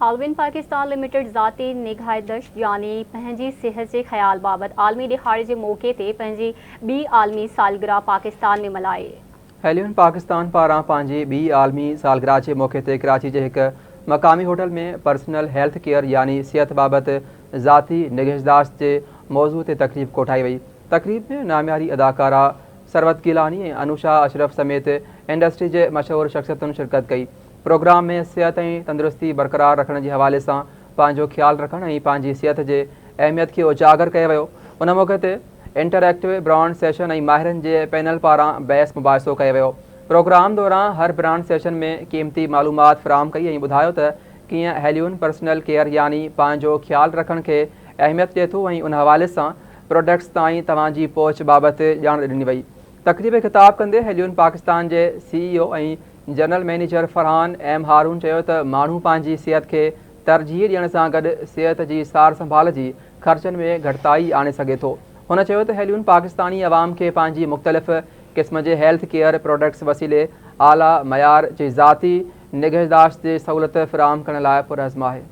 هالوين Pakistan limited ذاتي نگهداشت يعني پنهنجي صحت جي خيال بابت عالمي ڏهاڙي جي موقعي تي پنهنجي ٻي عالمي سالگرهه پاڪستان ۾ ملهائي. هيليون پاڪستان پاران پنهنجي ٻي عالمي سالگرهه جي موقعي تي ڪراچي جي هڪ مقامي هوٽل ۾ پرسنل هيلٿ ڪيئر يعني صحت بابت ذاتي نگهداشت جي موضوع تي تقريب ڪوٺائي وئي. تقريب ۾ نامياري اداڪارا ثروت گيلاني ۽ انوشا اشرف سميت انڊسٽري جي مشهور شخصيتن شرڪت ڪئي. پروگرام ۾ صحت ۽ تندرستي برقرار رکڻ جي حوالي سان پنهنجو خيال رکڻ ۽ پنهنجي صحت جي اهميت کي اجاگر ڪيو ويو. ان موقعي تي انٽر ايڪٽو برانڊ سيشن ۽ ماهرن جي پينل پاران بحث مباحثو ڪيو ويو. پروگرام دوران هر برانڊ سيشن ۾ قيمتي معلومات فراهم ڪئي ۽ ٻڌايو ته ڪيئن هيليون پرسنل ڪيئر يعني پنهنجو خيال رکڻ کي اهميت ڏئي ٿو ۽ ان حوالي سان پروڊڪٽس تائين توهان جي پهچ بابت ڄاڻ ڏني وئي. تقريب کي خطاب ڪندي هيليون پاڪستان جي C E O ۽ general manager Farhan M Haroon چيو ته ماڻهو پنهنجي صحت کي ترجيح ڏيڻ سان گڏ صحت جي سار سنڀال جي خرچن ۾ گهٽتائي آڻي سگهي ٿو. هن چيو ته هيليون پاڪستاني عوام کي پنهنجي مختلف قسم جي هيلٿ ڪيئر پراڊڪٽس وسيلي اعليٰ معيار جي ذاتي نگهداشت جي سهولت فراهم ڪرڻ لاء پرعزم آهي.